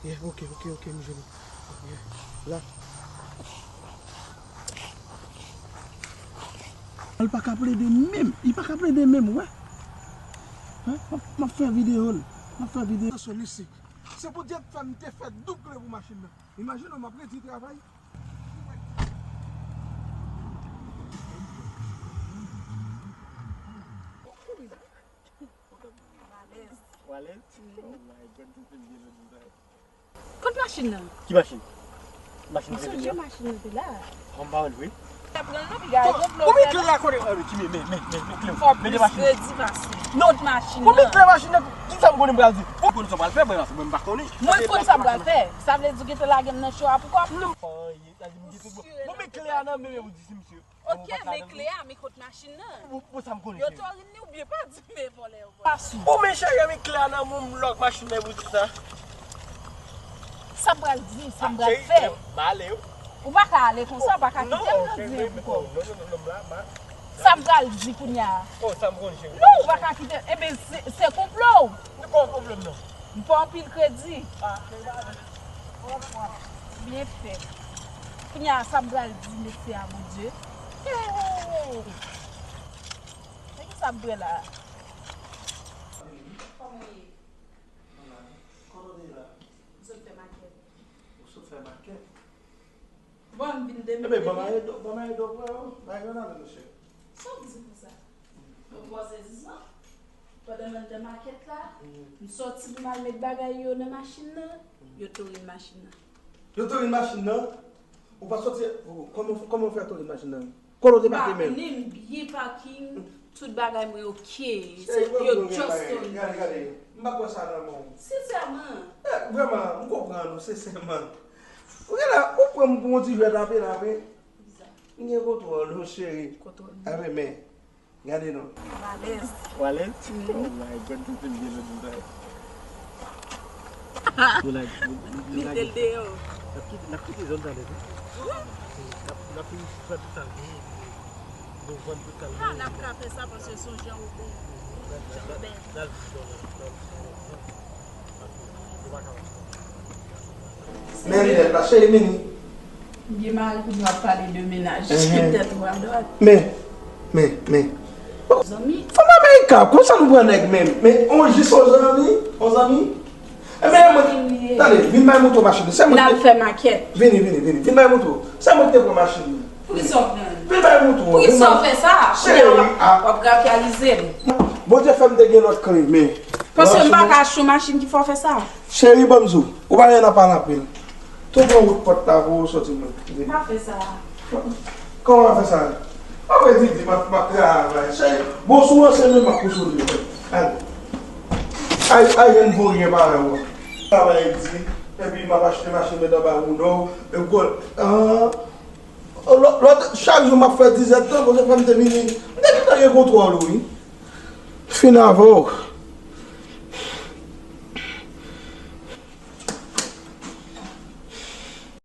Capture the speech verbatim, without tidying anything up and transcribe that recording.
Yeah, ok, ok, ok, m jwenn ou. Yeah. La. Li pa ka plede menm. Li pa ka plede menm, ou wè. Hein? M ap, m ap fè videyo l. M ap fè videyo. Atansyon, Lucy. Se pou Dye fè m te fè doub kle pou machin nan. Imajine w, m ap redi travay. Ou alèz? Oh my God, se te byen lòt jou sa. Kot machin nan? Ki machin? Machin nan te la. Ou sonje machin nan te la? An ba vre? Sa pran nan piga. Pou men kle la kote? Ah, men, men, men, men, men, kle. Fò plis kredi pase. Non. Kot machin nan? Pou men kle machin nan, ki sa m konnen m pral di? Ou konn sa m pral fè, mwen, mwen m pa konnen. Mwen konn sa m pral fè. Sa vle di w gentan lage m nan cho a pou kòb? Non. Pou men kle a nan men, men ou di se misye. Ok, men kle a, men kot machin nan? Pou, pou sa m konnen, cheri. Yo torin ni oubyen pa di men vòlè yo vòlè. Ou men cheri, men kle a nan men m, lòk machin nan pou di sa. Sa m pral di, sa m pral fè. Cheri, m ale wi. Ou pa ka ale konsa, ou pa ka kite m nan di an pou kò. Non, non, non, non, m la, m la. Sa m pral di kounye a. Oh, sa m konnen, cheri. Non, ou pa ka kite. Eben, se, se konplo. Nou pa gen pwoblèm, non. M fè anpil kredi. Ah, kredi. Byen fèt. Kounye a, sa m pral di mesye a, Bondye. Hey! Men ki sa m pran la? Kòman w ye? Kote w te ye la? M sot fè makèt. Ou sot fè makèt? Bon, m vin demen. Ebyen, ban m ale do, ban m ale do, frè, o. Bay grann ale, mesye. Sa w di konsa? Ou twò sezisman? Pandan m anndan makèt la, m sòti pou m al met bagay yo nan machin nan, yo torin machin nan. Yo torin machin nan? Ou pa sòti, o, kòman, kòman w fè torin machin nan? Kote w te pake menm? M pa konnen, m byen paking, tout bagay mwen oke. Yo just torin. Gade, gade, m pa kwè sa nan men w. Sensèman. Eh, vrèman, m konprann ou, sensèman. Ou gen la, ou pran m pou yon ti jwèt ape la, men. M gen kontwòl ou, cheri. Kontwòl. Ape, men. Gade non. Ou alèz. Ou alèz? Oh my God, se te byen lòt jou sa. Nou la, nou, nou, nou la. Mete l deyò. N ap kite, n ap kite zòn sa nèt wi. Wi. N ap, n ap fin fè tout sa l genyen, epi nou vann tout sa l genyen. Ah, n ap ka fè sa paske se yon jan oubyen. Jan oubyen. N al di zòn nan, n al di zòn nan. Men linèt la, cheri, vini. M gen mari pou nou ap pale de mennaj. Tèt ou adwat. Men, men, men. Zanmi. Fanm Amerika, konsa nou pran nèg menm. Men, on jis on zanmi, on zanmi. E men, mwen, tande, vin bay moto machin. Se mwen. N al fè makèt. Vini, vini, vini. Vin bay moto. Se mwen ki te pran machin. Poukisa w pran l? Vin bay moto. Poukisa w fè sa? Cheri, w ap rakyalize m. Bondye fè m te gen lòt kle, men. Paske m pa ka achte yon machin ki fè w fè sa. Cheri, ban m di w, ou pa gen nan pale anpil. Tou pran wout pòt la pou w sòti mwen. Pa fè sa. Kòman w ap fè sa? Apre di, di, m ap, m ap travay. Cheri, bon, sou ranse menm m ap konsole w. Ale. Ay, ay, jwenn voryen parèy ou. Travay di, epi m ap achte machin met anba woudo, epi gòl. Ah. Lòt, lòt, chak jou m ap fè dizèt tan, bon, se fè m te vini. M te gentan gen kontwòl ou, wi. Fin avè w.